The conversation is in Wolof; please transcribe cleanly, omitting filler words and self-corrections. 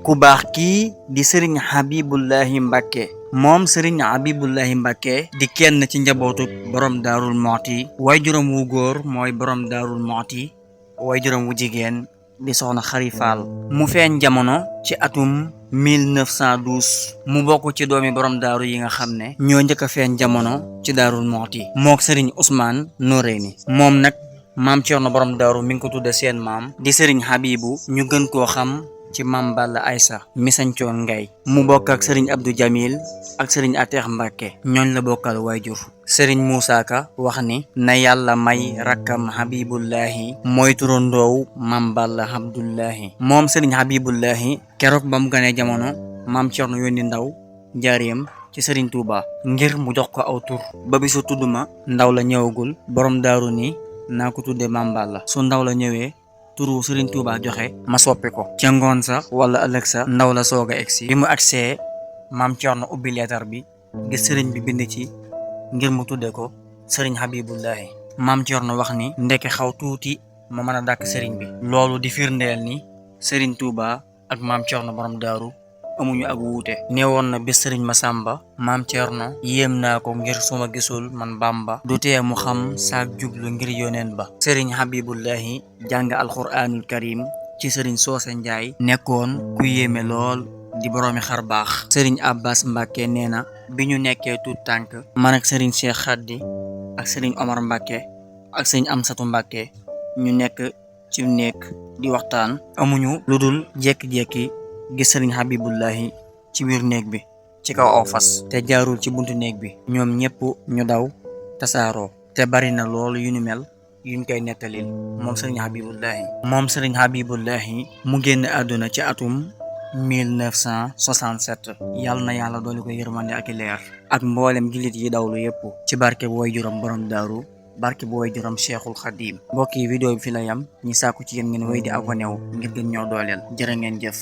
ku baax kii di sëriñ Habibullahi Mbàkke moom sëriñ Habibullahi Mbàkke di kenn ci njabootu borom daarul mooti waajuram wu góor mooy borom daarul mooti waajuram wu jigéen di soxna xarifaal mu feeñ jamono ci atum 1912 mu bokk ci doomi borom daaru yi nga xam ne ñoo njëkk a feeñ jamono ci daarul mooti mook sëriñ Ousmane Noreyni moom nag maam Cerno borom daaru mi ngi ko tudde seen maam di sëriñ Habibu ñu gën koo xam ci Mam Balla Aysa mi sañcoon ngay mu bokk ak sëriñ Abdou Jamil ak sëriñ Ateex Mbàkke ñooñ la bokkal waajur sëriñ Muusaa Ka wax ni na yàlla may rakkam Habibullahi mooy turandoow Mam Balla Abdullahi moom sëriñ Habibullahi keroog ba mu ganee jamono maam Cerno yónni ndaw njaareem ci sëriñ Tuuba ngir mu jox ko aw tur ba bisu tudduma ndaw la ñëwagul borom daaru ni naa ko tudde Mam Balla su ndaw la ñëwee turu sëriñ Tuuba joxe ma soppi ko ca ngoon sa wala ëllëg sa ndaw la soog a egsi bi mu agsee maam Cerno ubbi leetar bi gis sëriñ bi bind ci ngir mu tudde ko sëriñ Habibullahi maam Cerno wax ni ndeke xaw tuuti ma mën a dàkk sëriñ bi loolu di firndeel ni sëriñ Tuuba ak maam Cerno borom daaru amuñu ak wuute neewoon na bis sëriñ Masamba maam Cerno yéem naa ko ngir suma gisul man Bamba du tee mu xam saak jublu ngir yoneen ba sëriñ Habibullahi jàng alxuraanul karim ci sëriñ Soose Njaay nekkoon ku yéeme lool di boroomi xar baax sëriñ Abbas Mbàkke nee na bi ñu nekkee tuut tànk man ak sëriñ Cheikh Xaddi ak sëriñ Omar Mbàkke ak sëriñ Amsatu Mbàkke ñu nekk ci nekk di waxtaan amuñu lu dul jekki-jekki gis sëriñ Habibullahi ci biir néeg bi ci kaw aw fas te jaarul ci buntu néeg bi ñoom ñépp ñu daw tasaaroo te bari na loolu yu ñu mel yuñ koy nettalil moom sëriñ Habibullahi mu génn àdduna ci atum 1967 yàlla na yàlla doolu ko yërmande ak i leer ak mboolem jullit yi dawlu yépp ci barke bu waajuram borom daaru barke bu waajuram Cheikhul Khadim mbokk yi vidéo bi fi la yam ñi sàkku ci yéen ngeen wéy di abonné wu ngir gën ñoo dooleel jërë ngeen jëf